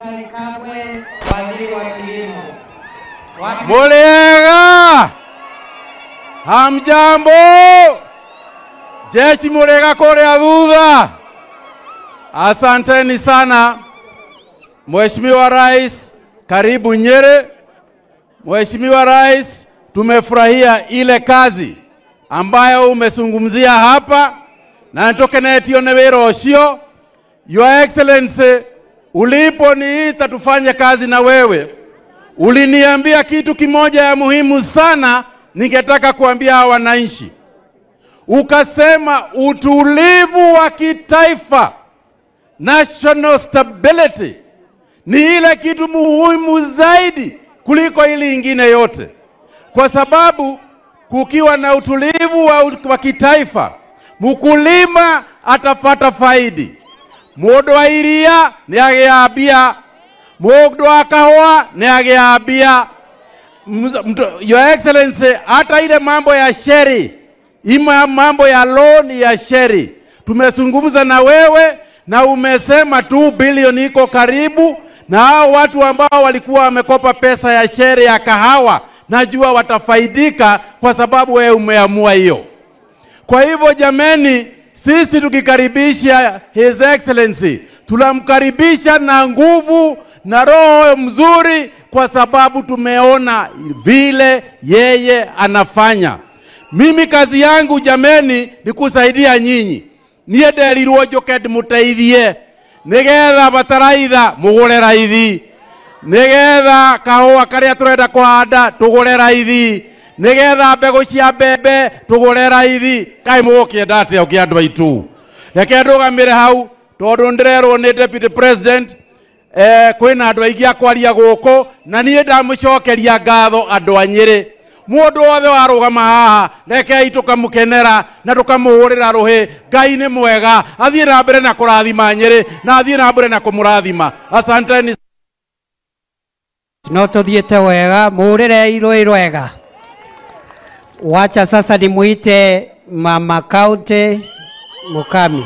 Kabwe, waziri wa kilimo. Muliega, hamjambo, jeshi muliega kuria thutha. Asanteni sana Mheshimiwa Rais, karibu Nyeri. Mheshimiwa Rais, tumefurahia ile kazi ambayo umezungumzia hapa na nitukenetio ni wira ucio. Your Excellency, uliponiita tufanye kazi na wewe, uliniambia kitu kimoja ya muhimu sana ningetaka kuambia hawa wananchi. Ukasema utulivu wa kitaifa, national stability, ni ile kitu muhimu zaidi kuliko ile ingine yote. Kwa sababu kukiwa na utulivu wa kitaifa, mkulima atapata faidi. Mundu wa iria ni agiambia, mundu wa kahua ni agiambia. Your Excellency, hata ile mambo ya sheri, ima mambo ya loan ya sheri, tumezungumza na wewe na umesema 2 bilioni iko karibu, na hao watu ambao walikuwa wamekopa pesa ya sheri ya kahawa najua watafaidika kwa sababu wewe umeamua hiyo. Kwa hivyo jameni, sisi tukikaribisha His Excellency, tunamkaribisha na nguvu na roho mzuri, kwa sababu tumeona vile yeye anafanya. Mimi kazi yangu jameni ni kusaidia nyinyi. Niĩ nderirwo njoke ndĩmũteithie nĩgetha bataraitha mũgũre raithi, nĩgetha kahũa karĩa tũrenda kũhanda tũgũre raithi, nĩgetha mbegũ cia mbembe tũgũre raithi. Kaĩ mũgũkĩenda atĩa ũkĩ andũ aitũ? Reke ndũgamĩre hau tondũ ndĩrerwo nĩ Deputy President kwĩna andũ aingĩ a kwaria gũkũ, na niĩ ndamũcokeria ngatho andũ a Nyĩrĩ. Mũndũ wothe warũgama haha rekei tũkamũkenera na tũkamũhũrĩra rũhĩ. Ngai nĩ mwega, athiĩ na mbere na kũrathima Nyĩrĩ na athiĩ na mbere na kũmũrathima. Asanteni. No tuthiĩte wega, mũrĩre irũĩ rwega. Wacha sasa nimuite Mama County Mukami.